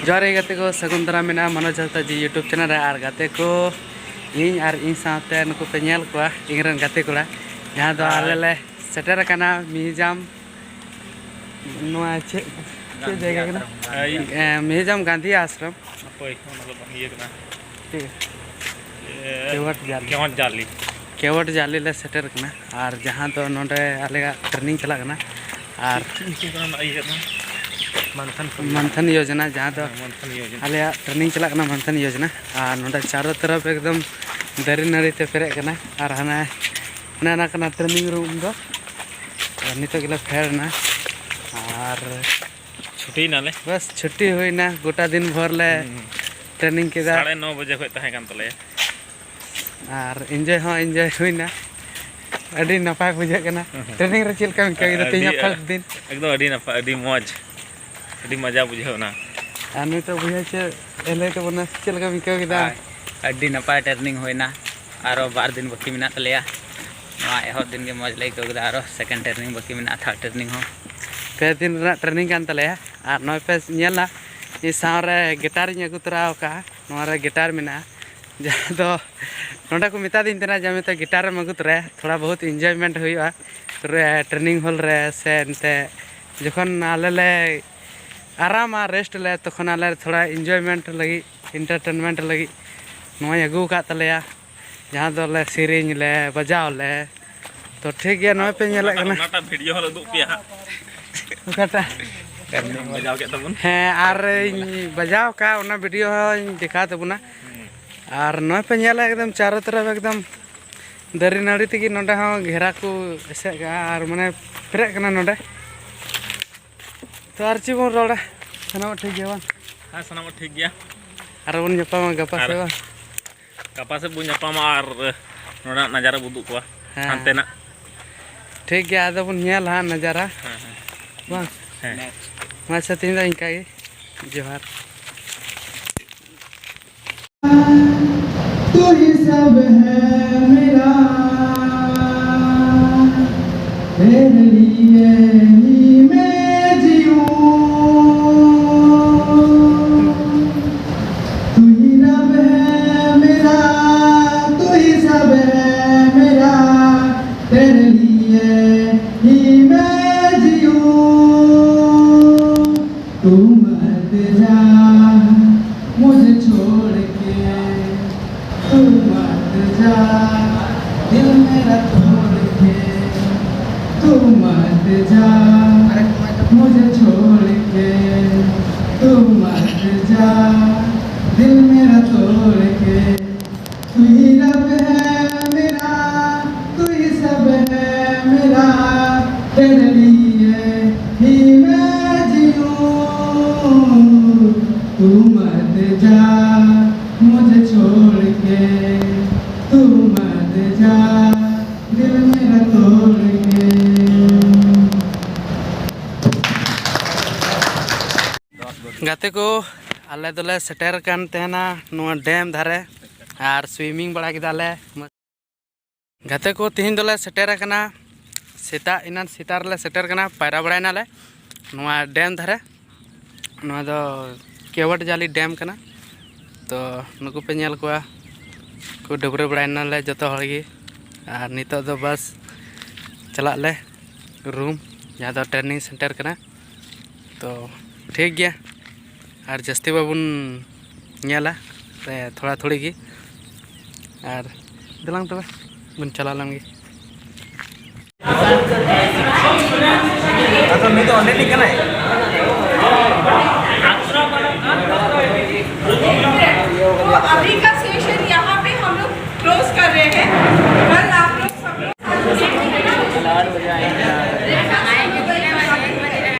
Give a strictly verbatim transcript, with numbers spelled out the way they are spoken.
ᱡᱚᱦᱟᱨ ᱜᱮ ᱜᱟᱛᱮ ᱠᱚ, ᱥᱟᱹᱜᱩᱱ ᱫᱟᱨᱟᱢ ᱢᱮᱱᱟᱜᱼᱟ ᱢᱟᱱᱚᱡᱽ ᱦᱟᱸᱥᱫᱟ ᱡᱤ YouTube ᱪᱮᱱᱮᱞ ᱨᱮ᱾ ᱟᱨ ᱜᱟᱛᱮ ᱠᱚ, ᱤᱧ ᱟᱨ ᱤᱧ ᱥᱟᱶᱛᱮ ᱱᱩᱠᱩ ᱯᱮ ᱧᱮᱞ ᱠᱚᱣᱟ, ᱤᱧ ᱨᱮᱱ ᱜᱟᱛᱮ ᱠᱚᱲᱟ, ᱡᱟᱦᱟᱸ ᱫᱚ ᱟᱞᱮ ᱞᱮ ᱥᱮᱴᱮᱨ ᱟᱠᱟᱱᱟ ᱢᱤᱣᱡᱤᱭᱟᱢ᱾ ᱱᱚᱣᱟ ᱪᱮᱫ, ᱪᱮᱫ ᱡᱟᱭᱜᱟ ᱠᱟᱱᱟ? ᱢᱤᱣᱡᱤᱭᱟᱢ ᱜᱟᱱᱫᱷᱤ ᱟᱥᱨᱚᱢ᱾ ᱦᱟᱯᱳᱭ, ᱚᱱᱟ ᱫᱚ ᱵᱟᱝ ᱤᱭᱟᱹ ᱠᱟᱱᱟ᱾ ᱴᱷᱤᱠ᱾ ᱠᱮᱣᱚᱴ ᱡᱟᱞᱤ᱾ ᱠᱮᱣᱚᱴ ᱡᱟᱞᱤ ᱞᱮ ᱥᱮᱴᱮᱨ ᱠᱟᱱᱟ, ᱟᱨ ᱡᱟᱦᱟᱸ ᱫᱚ ᱱᱚᱰᱮ ᱟᱞᱮᱭᱟᱜ ᱴᱨᱮᱱᱤᱝ ᱪᱟᱞᱟᱜ ᱠᱟᱱᱟ᱾ ᱟᱨ ᱪᱮᱫ ᱧᱩᱛᱩᱢ ᱠᱟᱱᱟ ᱚᱱᱟ ᱤᱭᱟᱹ ᱨᱮᱱᱟᱜ? ᱢᱟᱱᱛᱷᱟᱱ ᱯᱚᱨᱤᱭᱳᱡᱚᱱᱟ᱾ ᱢᱟᱱᱛᱷᱟᱱ ᱭᱳᱡᱚᱱᱟ, ᱡᱟᱦᱟᱸ ᱫᱚ ᱦᱮᱸ, ᱢᱟᱱᱛᱷᱟᱱ ᱭᱳᱡᱚᱱᱟ᱾ ᱟᱞᱮᱭᱟᱜ ᱴᱨᱮᱱᱤᱝ ᱪᱟᱞᱟᱜ ᱠᱟᱱᱟ, ᱢᱟᱱᱛᱷᱟᱱ ᱭᱳᱡᱚᱱᱟ᱾ ᱟᱨ ᱱᱚᱰᱮ ᱪᱟᱨᱚ ᱛᱚᱨᱚᱯ ᱮᱠᱫᱚᱢ ᱫᱟᱨᱮ ᱱᱟᱹᱲᱤ ᱛᱮ ᱯᱮᱨᱮᱡ ᱠᱟᱱᱟ᱾ ᱟᱨ ᱦᱟᱱᱟ, ᱦᱟᱱᱟ ᱚᱱᱟ ᱠᱟᱱᱟ ᱴᱨᱮᱱᱤᱝ ᱨᱩᱢ ᱫᱚ᱾ ᱟᱨ ᱱᱤᱛᱚᱜ ᱜᱮᱞᱮ ᱯᱷᱮᱰ ᱮᱱᱟ᱾ ᱟᱨ ᱪᱷᱩᱴᱤᱭᱮᱱᱟᱞᱮ᱾ ᱵᱟᱥ, ᱪᱷᱩᱴᱤ ᱦᱩᱭᱱᱟ᱾ ᱜᱚᱴᱟ ᱫᱤᱱ ᱵᱷᱳᱨ ᱞᱮ ᱦᱩᱸ᱾ ᱴᱨᱮᱱᱤᱝ ᱠᱮᱫᱟ᱾ ᱥᱟᱲᱮ ᱱᱚ ᱵᱟᱡᱮ ᱠᱷᱚᱱ ᱛᱟᱦᱮᱸ ᱠᱟᱱ ᱛᱟᱞᱮᱭᱟ᱾ ᱟᱨ ᱤᱱᱡᱚᱭ ᱦᱚᱸ ᱤᱱᱡᱚᱭ ᱦᱩᱭᱱᱟ᱾ ᱟᱹᱰᱤ ᱱᱟᱯᱟᱭ ᱵᱩᱡᱷᱟᱹᱜ ᱠᱟᱱᱟ᱾ ᱦᱩᱸ᱾ ᱴᱨᱮᱱᱤᱝ ᱨᱮ ᱪᱮᱫ ᱞᱮᱠᱟ ᱵᱤᱱ ᱟᱹᱭᱠᱟᱹᱣ ᱠᱮᱫᱟ ᱛᱮᱦᱮᱧᱟᱜ ᱟᱹᱰᱤ, ᱯᱷᱟᱥᱴ ᱫᱤᱱ? ᱮᱠᱫᱚᱢ ᱟᱹᱰᱤ ᱱᱟᱯᱟᱭ, ᱟᱹᱰᱤ ᱢᱚᱡᱽ, ᱟᱹᱰᱤ ᱢᱚᱡᱟ ᱵᱩᱡᱷᱟᱹᱣ ᱮᱱᱟ᱾ ᱟᱨ ᱱᱤᱛᱚᱜ ᱵᱩᱡᱷᱟᱹᱣ ᱪᱮᱫ ᱮ ᱞᱟᱹᱭ ᱛᱟᱵᱚᱱᱟ, ᱪᱮᱫ ᱞᱮᱠᱟ ᱵᱤᱱ ᱟᱹᱭᱠᱟᱹᱣ ᱠᱮᱫᱟ? ᱟᱨ ᱟᱹᱰᱤ ᱱᱟᱯᱟᱭ ᱴᱨᱮᱱᱤᱝ ᱦᱩᱭᱱᱟ᱾ ᱟᱨᱚ ᱵᱟᱨ ᱫᱤᱱ ᱵᱟᱹᱠᱤ ᱢᱮᱱᱟᱜ ᱛᱟᱞᱮᱭᱟ᱾ ᱱᱚᱣᱟ ᱮᱦᱚᱵ ᱫᱤᱱ ᱜᱮ ᱢᱚᱡᱽ ᱞᱮ ᱟᱹᱭᱠᱟᱹᱣ ᱠᱮᱫᱟ᱾ ᱟᱨᱚ ᱥᱮᱠᱮᱱᱰ ᱴᱨᱮᱱᱤᱝ ᱵᱟᱹᱠᱤ ᱢᱮᱱᱟᱜᱼᱟ, ᱛᱷᱟᱨᱰ ᱴᱨᱮᱱᱤᱝ ᱦᱚᱸ᱾ ᱯᱮ ᱫᱤᱱ ᱨᱮᱱᱟᱜ ᱴᱨᱮᱱᱤᱝ ᱠᱟᱱ ᱛᱟᱞᱮᱭᱟ᱾ ᱟᱨ ᱱᱚᱜᱼᱚᱭ ᱯᱮ ᱧᱮᱞᱟ, ᱤᱧ ᱥᱟᱶ ᱨᱮ ᱜᱤᱴᱟᱨ ᱤᱧ ᱟᱹᱜᱩ ᱛᱚᱨᱟ ᱟᱠᱟᱫᱼᱟ᱾ ᱱᱚᱣᱟ ᱨᱮ ᱜᱤᱴᱟᱨ ᱢᱮᱱᱟᱜᱼᱟ, ᱡᱟᱦᱟᱸ ᱫᱚ ᱱᱚᱸᱰᱮ ᱠᱚ ᱢᱮᱛᱟ ᱫᱤᱧ ᱛᱟᱦᱮᱱᱟ ᱡᱮ, "ᱢᱮᱱᱛᱮ ᱜᱤᱴᱟᱨ ᱮᱢ ᱟᱹᱜᱩ ᱛᱚᱨᱟᱭᱟ, ᱛᱷᱚᱲᱟ ᱵᱚᱦᱩᱛ ᱤᱱᱡᱚᱭᱢᱮᱱᱴ ᱦᱩᱭᱩᱜᱼᱟ ᱨᱮ-, ᱴᱨᱮᱱᱤᱝ ᱦᱚᱞ ᱨᱮ, ᱥᱮ ᱮᱱᱛᱮ ᱡᱚᱠᱷᱚᱱ ᱟᱞᱮ ᱞᱮ ᱟᱨᱟᱢᱟ, ᱨᱮᱥᱴ ᱞᱮ, ᱛᱚᱠᱷᱚᱱ ᱟᱞᱮ ᱛᱷᱚᱲᱟ ᱤᱱᱡᱚᱭᱢᱮᱱᱴ ᱞᱟᱹᱜᱤᱫ, ᱮᱱᱴᱟᱨᱴᱮᱱᱢᱮᱱᱴ ᱞᱟᱹᱜᱤᱫ ᱱᱚᱣᱟᱧ ᱟᱹᱜᱩ ᱟᱠᱟᱫ ᱛᱟᱞᱮᱭᱟ, ᱡᱟᱦᱟᱸ ᱫᱚᱞᱮ ᱥᱮᱨᱮᱧ ᱞᱮ, ᱵᱟᱡᱟᱣ ᱞᱮ᱾" ᱛᱚ ᱴᱷᱤᱠ ᱜᱮᱭᱟ, ᱱᱚᱜᱼᱚᱭ ᱯᱮ ᱧᱮᱞᱮᱫ ᱚᱱᱟᱴᱟᱜ, ᱠᱟᱱᱟ᱾ ᱚᱱᱟᱴᱟᱜ ᱵᱷᱤᱰᱤᱭᱳ ᱦᱚᱸᱞᱮ ᱩᱫᱩᱜ ᱯᱮᱭᱟ ᱦᱟᱸᱜ᱾ ᱚᱠᱟᱴᱟᱜ? ᱵᱟᱡᱟᱣ ᱠᱮᱫ ᱛᱟᱵᱚᱱ᱾ ᱦᱮᱸ, ᱟᱨ ᱤᱧ ᱵᱟᱡᱟᱣ ᱟᱠᱟᱫ ᱚᱱᱟ ᱵᱷᱤᱰᱤᱭᱳ ᱦᱚᱸᱧ ᱫᱮᱠᱷᱟᱣ ᱛᱟᱵᱚᱱᱟ᱾ ᱦᱩᱸ᱾ ᱟᱨ ᱱᱚᱜᱼᱚᱭ ᱯᱮ ᱧᱮᱞᱟ, ᱮᱠᱫᱚᱢ ᱪᱟᱨᱚ ᱛᱚᱨᱚᱯ ᱮᱠᱫᱚᱢ ᱫᱟᱨᱮ ᱱᱟᱹᱲᱤ ᱛᱮᱜᱮ ᱱᱚᱸᱰᱮ ᱦᱚᱸ ᱜᱷᱮᱨᱟ ᱠᱚ ᱮᱥᱮᱫ ᱠᱟᱜᱼᱟ, ᱟᱨ ᱢᱟᱱᱮ ᱯᱮᱨᱮᱡ ᱠᱟᱱᱟ ᱱᱚᱸᱰᱮ᱾ ᱛᱚ ᱟᱨ ᱪᱮᱫ ᱵᱚᱱ ᱨᱚᱲᱟ, ᱥᱟᱱᱟᱢᱟᱜ ᱴᱷᱤᱠ ᱜᱮᱭᱟ ᱵᱟᱝ? ᱦᱮᱸ, ᱥᱟᱱᱟᱢᱟᱜ ᱴᱷᱤᱠ ᱜᱮᱭᱟ᱾ ᱟᱨᱚ ᱵᱚᱱ ᱧᱟᱯᱟᱢᱟ ᱜᱟᱯᱟ ᱟᱨ ᱥᱮᱫ ᱵᱟᱝ? ᱜᱟᱯᱟ ᱥᱮᱫ ᱵᱚᱱ ᱧᱟᱯᱟᱢᱟ ᱟᱨ ᱱᱚᱰᱮᱱᱟᱜ ᱱᱟᱡᱟᱨᱟ ᱵᱚᱱ ᱩᱫᱩᱜ ᱠᱚᱣᱟ᱾ ᱦᱮᱸ᱾ ᱦᱟᱱᱛᱮᱱᱟᱜ᱾ ᱴᱷᱤᱠ ᱜᱮᱭᱟ, ᱟᱫᱚ ᱵᱚᱱ ᱧᱮᱞᱟ ᱦᱟᱸᱜ ᱱᱟᱡᱟᱨᱟ᱾ ᱦᱮᱸ, ᱦᱮᱸ᱾ ᱵᱟᱝ? ᱦᱮᱸ᱾ ᱢᱟ ᱟᱪᱪᱷᱟ, ᱛᱮᱦᱮᱧ ᱫᱚ ᱤᱱᱠᱟ ᱜᱮ᱾ ᱡᱚᱦᱟᱨ᱾ तू ही सब है मेरा, तेरे लिए ही मैं जीऊं। जा दिल मेरा तोड़ के, तू ही रब है मेरा, तू ही सब है मेरा, तेरे लिए ही मैं जीऊं। तू मत जा मुझे छोड़ के, तू मत जा दिल मेरा तोड़ के। ᱜᱟᱛᱮ ᱠᱚ, ᱟᱞᱮ ᱫᱚᱞᱮ ᱥᱮᱴᱮᱨ ᱟᱠᱟᱱ ᱛᱟᱦᱮᱱᱟ ᱱᱚᱣᱟ ᱰᱮᱢ ᱫᱷᱟᱨᱮ ᱟᱨ ᱥᱩᱭᱢᱤᱝ ᱵᱟᱲᱟ ᱠᱮᱫᱟᱞᱮ᱾ ᱜᱟᱛᱮ ᱠᱚ, ᱛᱤᱦᱤᱧ ᱫᱚᱞᱮ ᱥᱮᱴᱮᱨ ᱟᱠᱟᱱᱟ ᱥᱮᱛᱟᱜ, ᱮᱱᱟᱱ ᱥᱮᱛᱟᱜ ᱨᱮᱞᱮ ᱥᱮᱴᱮᱨ ᱟᱠᱟᱱᱟ, ᱯᱟᱭᱨᱟ ᱵᱟᱲᱟᱭᱮᱱᱟᱞᱮ ᱱᱚᱣᱟ ᱰᱮᱢ ᱫᱷᱟᱨᱮ᱾ ᱱᱚᱣᱟ ᱫᱚ ᱠᱮᱣᱟᱴ ᱡᱟᱞᱤ ᱰᱮᱢ ᱠᱟᱱᱟ᱾ ᱛᱚ ᱱᱩᱠᱩ ᱯᱮ ᱧᱮᱞ ᱠᱚᱣᱟ, ᱠᱚ ᱰᱟᱹᱵᱽᱨᱟᱹ ᱵᱟᱲᱟᱭᱮᱱᱟᱞᱮ ᱡᱚᱛᱚ ᱦᱚᱲ ᱜᱮ᱾ ᱟᱨ ᱱᱤᱛᱚᱜ ᱫᱚ ᱵᱟᱥ ᱪᱟᱞᱟᱜ ᱞᱮ ᱨᱩᱢ, ᱡᱟᱦᱟᱸ ᱫᱚ ᱴᱨᱮᱱᱤᱝ ᱥᱮᱱᱴᱟᱨ ᱠᱟᱱᱟ᱾ ᱛᱚ ᱴᱷᱤᱠ ᱜᱮᱭᱟ, ᱟᱨ ᱡᱟᱹᱥᱛᱤ ᱵᱟᱵᱚᱱ ᱧᱮᱞᱟ, ᱥᱮ ᱛᱷᱚᱲᱟ ᱛᱷᱩᱲᱤ ᱜᱮ᱾ ᱟᱨ ᱫᱮᱞᱟᱝ ᱛᱚᱵᱮ ᱵᱚᱱ ᱪᱟᱞᱟᱣ ᱞᱮᱱ ᱜᱮ᱾ ᱟᱫᱚ ᱱᱩᱭ ᱫᱚ ᱚᱸᱰᱮ ᱨᱤᱱᱤᱡ ᱠᱟᱱᱟᱭ?